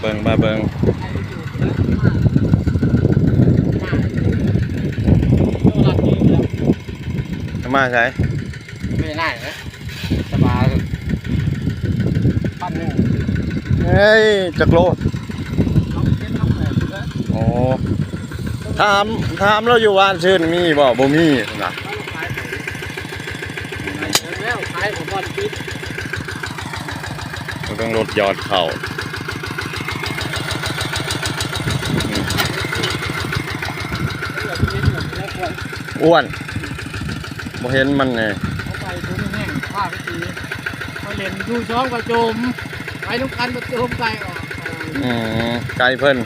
ເບິ່ງ ມາເບິ່ງ ມາໃສ? ບໍ່ໄດ້ໄດ້ນະ ສະບາຍ ພັນໜຶ່ງ ເອີຍ ຈັກໂລ? ສອງເຈັດ ສອງແປດ ໂອ້ ຖາມ ຖາມລາວຢູ່ບ້ານຊື່ນມີບໍ່? ບໍ່ມີນະ. ແລ້ວຂາຍຂອງ ເບິ່ງລົດຢອດເຂົ້າ ອ້ວນ ບໍ່ເຫັນມັນແນ່ ເຂົາໄປບໍ່ມີແຮງ ພາໄປຕີ ໄປຫຼິ້ນຢູ່ສອງປະໂຈມ ໄປນຳກັນປະໂຈມໄກອອກ ອືມ ໄກເພິ່ນ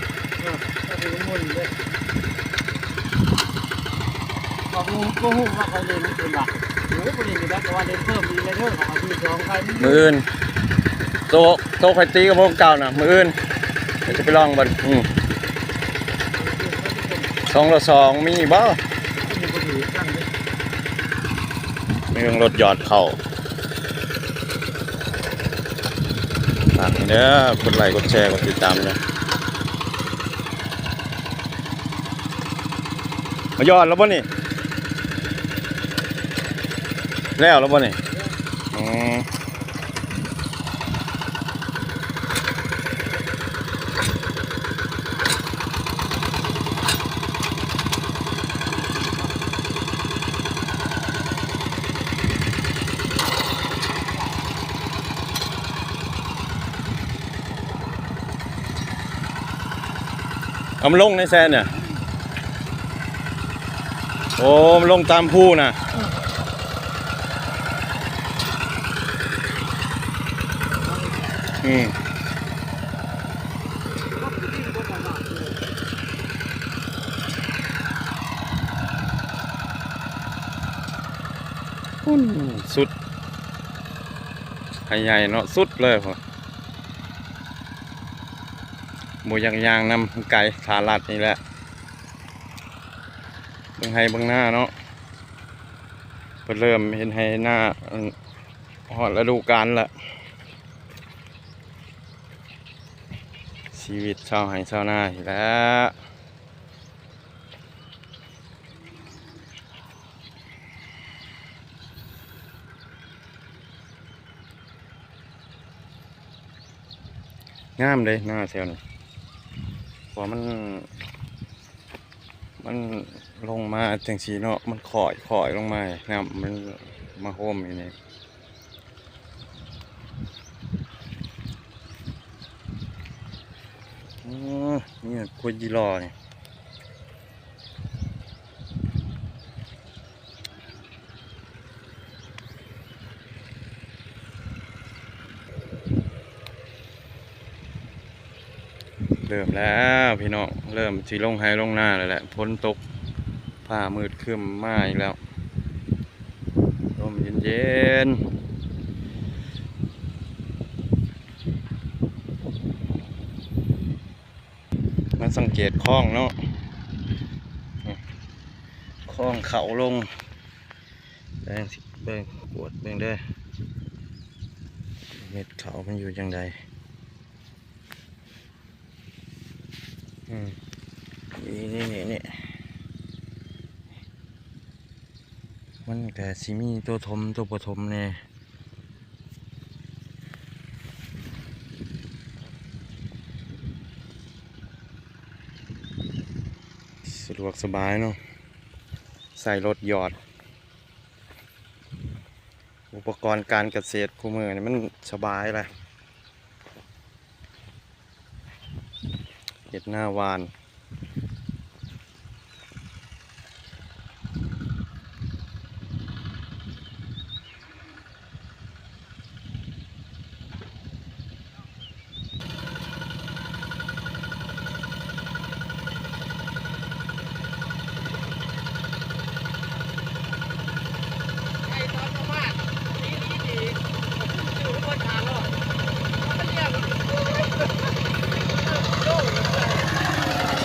ເອີ ໄປເພິ່ນມ່ວນເດ້. ກໍບໍ່ ບໍ່ຮູ້ວ່າຂ້ອຍຫຼິ້ນເພິ່ນວ່າ ໂອ້ ບໍ່ຫຼິ້ນຢູ່ໃດ ແຕ່ວ່າຫຼິ້ນເພີ່ມອີກແລ້ວເດີ ເຂົາວ່າຢູ່ສອງໄຟ ມື້ອື່ນ ໂຕ ໂຕຂ້ອຍຕີກັບພວກເຈົ້ານະ ມື້ອື່ນ ດຽວຈະໄປລອງເບິ່ງ ອືມ ສອງຕໍ່ສອງມີບໍ່? ມີເລື່ອງລົດຢອດເຂົ້າ ຝາກເດີ ກົດໄລ ກົດແຊ ກົດຕິດຕາມເດີ. ມາຢອດແລ້ວບໍ່ນີ້? ແລ້ວແລ້ວບໍ່ນີ້? ອໍ ເອົາມາລົງໃນແຊນນີ້ ໂອ້ ມັນລົງຕາມພູນະ ອືມ ພຸ້ນສຸດ ໄຮ່ໃຫຍ່ເນາະ ສຸດເລີຍພຸ້ນ. ບໍ່ຢາກຍ່າງນຳ ໄກ ຖ້າລັດນີ້ແຫຼະ ເບິ່ງໄຮ່ເບິ່ງນາເນາະ ເພິ່ນເລີ່ມເຮັດໄຮ່ເຮັດນາ ຮອດລະດູການລະ ຊີວິດຊາວໄຮ່ຊາວນານີ້ແຫຼະ. ງາມເດ້ນາແຖວນີ້ ເພາະວ່າມັນ ມັນລົງມາຈັ່ງຊີ້ເນາະ ມັນຄ່ອຍໆລົງມາ ນ້ຳມັນມາໂຮມຢູ່ນີ້. ອືມ ນີ້ກວຍຈີລໍນີ້ ເລີ່ມແລ້ວພີ່ນ້ອງ ເລີ່ມຊິລົງໄຮ່ລົງນາແລ້ວແຫຼະ ຝົນຕົກ ຟ້າມືດຄຶ້ມມາອີກແລ້ວ ລົມເຢັນໆ. ມາສັງເກດຄອງເນາະ ຄອງເຂົ້າລົງ ແລ້ວຊິເບິ່ງ ກວດເບິ່ງເດີ ເມັດເຂົ້າມັນຢູ່ຈັ່ງໃດ. ອືມ ນີ້ ນີ້ ນີ້ ນີ້ ມັນກະຊິມີຕົວຖົມ ຕົວບໍ່ຖົມແດ່ ສະດວກສະບາຍເນາະ ໃສ່ລົດຢອດ. ອຸປະກອນການກະເສດຄູ່ມື້ນີ້ມັນສະບາຍແຫຼະ ເຮັດນາຫວ່ານ. ໂ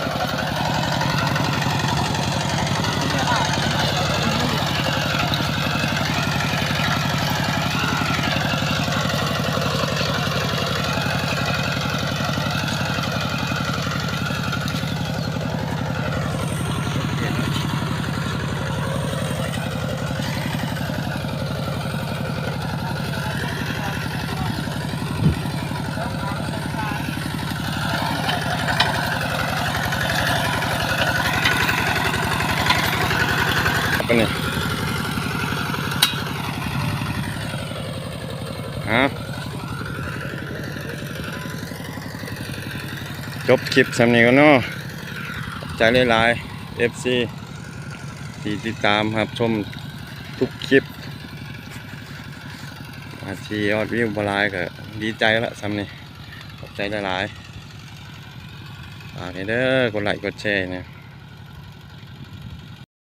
ນີ້ ຮະ ຈົບຄລິບສ່ຳນີ້ກ່ອນເນາະ. ຂອບໃຈຫຼາຍໆ ເອັຟຊີ ທີ່ຕິດຕາມຮັບຊົມທຸກຄລິບ. ອາດຊິຍອດວິວບໍ່ຫຼາຍກໍດີໃຈລະສ່ຳນີ້. ຂອບໃຈຫຼາຍໆ. ຝາກໃຫ້ເດີ ກົດໄລກົດແຊໃຫ້ແດ່.